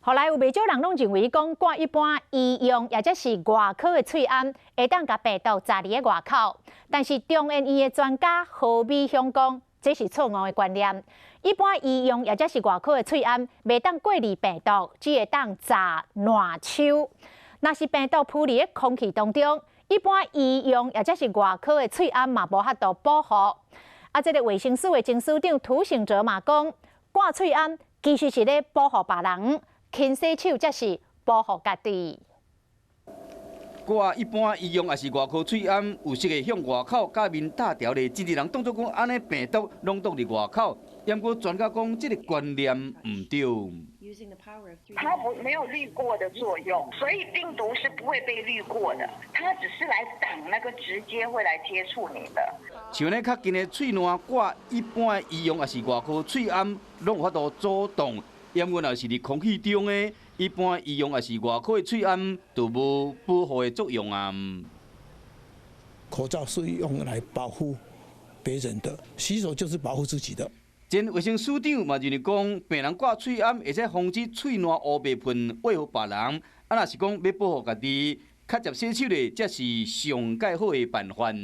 予來有袂少人攏認為講掛一般醫用抑者是外科的喙罨，會當共病毒閘佇咧外口。但是中研院的專家何美鄉講，這是錯誤的觀念。一般醫用抑者是外科的喙罨，袂當過濾病毒，只會當閘爛手。若是病毒浮佇咧空氣當中，一般醫用抑者是外科的喙罨嘛無法度保護。啊，這个衛生署的前署長涂醒哲嘛講，掛喙罨其實是咧保護別人。勤洗手才是保護家己。掛一般醫用抑是外科喙罨，有時會向外口佮面搭調咧，真濟人當作講按呢病毒攏擋佇外口。毋過專家講，這个觀念毋對。它不沒有濾過的作用，所以病毒是不會被濾過的。它只是來擋那個直接會來接觸你的。像咧較近的喙瀾掛一般醫用抑是外科喙罨，攏有法度阻擋。毋過若是佇空氣中的，一般醫用抑是外科的喙罨，就無保護的作用啊。口罩是用來保護別人的，洗手就是保護自己的。前衛生署長嘛認為講，病人掛喙罨會使防止喙瀾烏白噴餵予別人。啊，若是講欲保護家己，較捷洗手咧，才是上蓋好的辦法。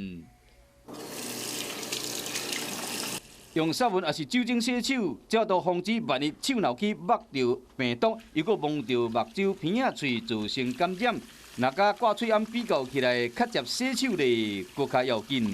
用殺菌抑是酒精洗手，才會防止萬一手若去摸著病毒，又閣摸著目睭、鼻仔、喙造成感染。若佮掛喙罨比較起來，較捷洗手咧，閣較要緊。